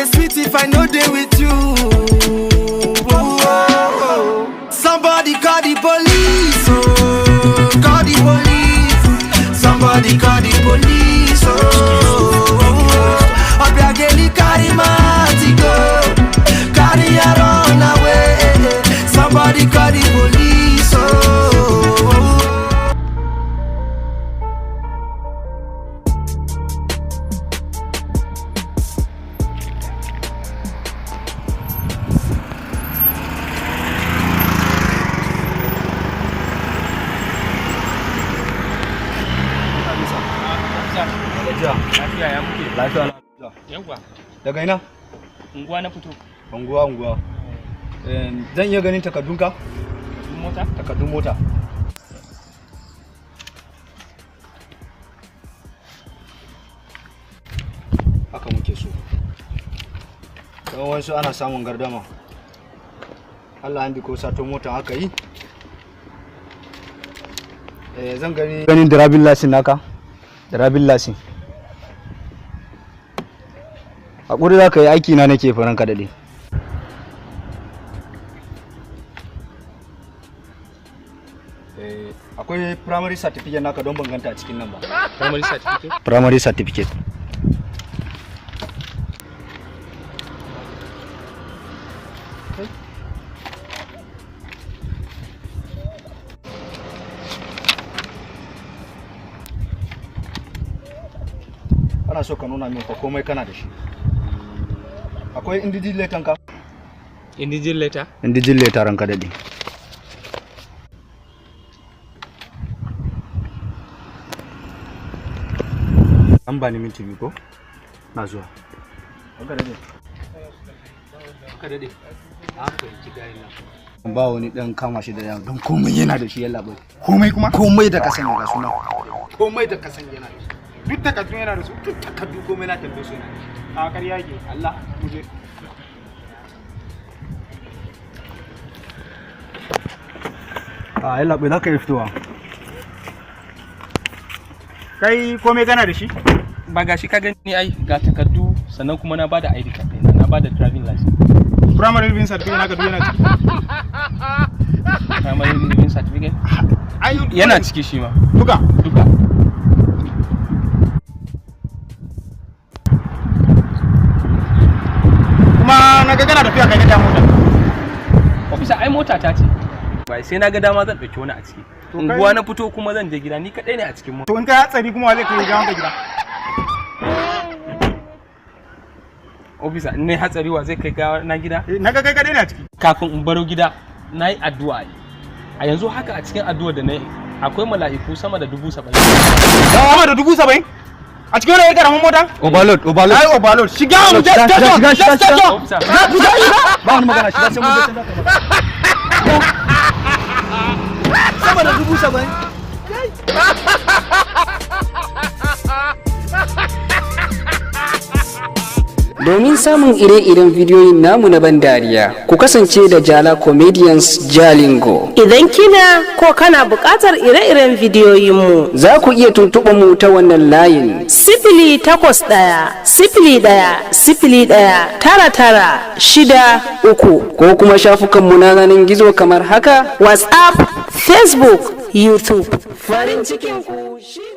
dey sweet if I no dey with you. Oh, oh, oh. Somebody call the police, oh, call the police. Somebody call the police, oh, oh, oh. Obiageli carry my go, carry her run away. Somebody call the police, oh, oh, oh. Lafiya ya muke? Lafiya. Yawwa. Daga ina? Unguwa na fito. Unguwa, unguwa. Zan iya ganin takardunka? Mota? Takardun mota. Haka muke so. Don wasu ana samun gardama. Allah an bi ko sato mota aka yi. Zan gani ganin driving license naka. Driving license. Hakuri za ka yi, aiki na nake faran ka daɗe. Akwai primary certificate naka don ban ganta a cikin nan ba. Primary certificate? Primary certificate. Ana so ka nuna min fa komai kana da shi. Akwai indigene letter ka? Indigene letter? Indigene letter, ranka daɗe. An ba ni minti 2 ko? Na zuwa. Ranka daɗe. Ranka daɗe. An fahimci gayin nan. Ba wani ɗan kama shi da yawa don komai yana da shi, yallaɓai. Komai kuma? Komai da ka sani ga suna. Komai da ka sani yana da shi. Duk takardun yana da su? Duk takardu komai na tambaye su yana da shi. A ƙarya ke. Allah. Mu je. A yallaɓai, za ka iya fitowa. Kai, komai kana da shi? Ba gashi ka gani ai, ga takardu, sannan kuma na bada ID card ɗina, na bada driving license. Primary living certificate naka duk yana ciki? Primary living certificate? Ai Yana ciki shi ma. Duka. Duka. Kuma na ga kana tafiya kai da mota. Officer, ai mota ta ce. Ba sai na ga dama zan ɗauki wani a ciki. To kai- Unguwa na fito kuma zan je gida, ni kaɗai ne a cikin mota. To in ka hatsari kuma wa zai kai gawan ka gida? Officer, in nayi hatsari wa zai kai gawa na gida? Eh, na ga kai kadai ne a ciki. Kafin in baro gida na yi addu'a ne. A yanzu haka a cikin addu'a da na yi akwai mala'iku sama da 70,000. Sama da 70,000? A cikin wani karamin mota? Overload, overload. Ai overload. Shiga mu je Shiga, station. shiga, shiga, Station. Officer. Ba wani magana, shiga, sai mun je can za ka magana. Sama da 70,000. Domin samun ire-iren bidiyoyin namu na ban dariya, ku kasance da Jala Comedians Jalingo. Idan kina ko kana buƙatar ire-iren bidiyoyinmu, Za ku iya tuntuɓar mu ta wannan layin: 08101019963. Ko kuma shafukanmu na yanar gizo kamar haka: WhatsApp, Facebook, YouTube. Farin cikin ku shine